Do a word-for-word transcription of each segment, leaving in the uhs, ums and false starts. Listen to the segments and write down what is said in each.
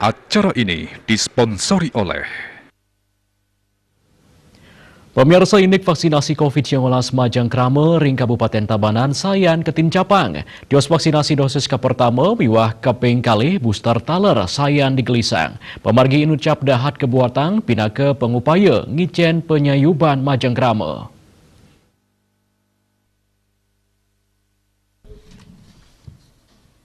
Acara ini disponsori oleh Pemirsa, indik vaksinasi covid sembilan belas majeng krama ring Kabupaten Tabanan sayan katincapang. Tios vaksinasi dosis kapertama miwah kaping kalih booster taler sayan digelisang. Pamargi inucap dahat kabuatang pinaka pangupaya ngicen panyayuban majeng krama.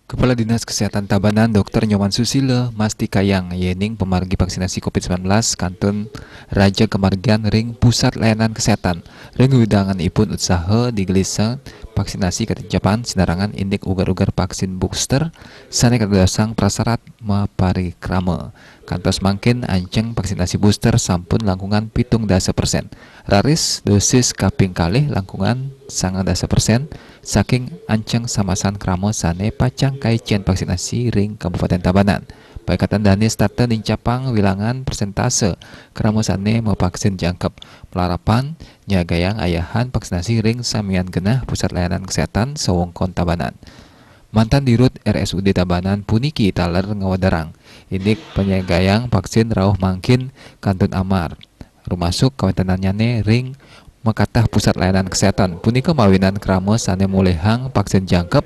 Kepala Dinas Kesehatan Tabanan, Doktor Nyoman Susila, mastikayang yening pamargi vaksinasi covid sembilan belas kantun raja kamargiang ring pusat layanan kesehatan. Ring wewidangan ipun utsaha digelisang vaksinasi katincapan sinarengan indik uger-uger vaksin booster sane kadadosang prasarat maparikrama. Kantos mangkin anceng vaksinasi booster sampun langkungan pitung dasa persen. Raris dosis kaping kalih langkungan sangang dasa persen saking anceng samasan krama sane pacang kaicen vaksinasi ring Kabupaten Tabanan. Paikatan dane setata nincapang wilangan persentase krama sane mavaksin jangkep. Malarapan nyagayang ayahan vaksinasi ring samian genah pusat layanan kesehatan sawewengkon Tabanan. Mantan Dirut R S U D Tabanan puniki taler ngawedarang, indik panyagayang vaksin rauh mangkin kantun amar, rumasuk kawentenannyane ring makatah pusat layanan kesehatan. Punika mawinan krama sane molihang vaksin jangkep,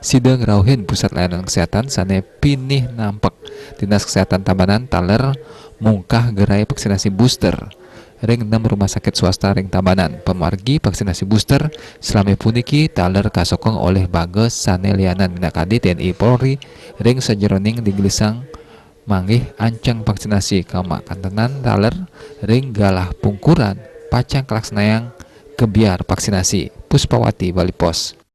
sida ngrauhin pusat layanan kesehatan sane pinih nampek. Dinas Kesehatan Tabanan taler mungkah gerai vaksinasi booster ring nem rumah sakit swasta ring Tabanan. Pamargi vaksinasi booster salami puniki taler kasokong olih baga sane lianan minakadi T N I, Polri ring sajeroning digelisang manggih anceng vaksinasi kamakantenan taler ring galah pungkuran pacang kalaksanayang kebiar vaksinasi. Puspawati, Bali Post.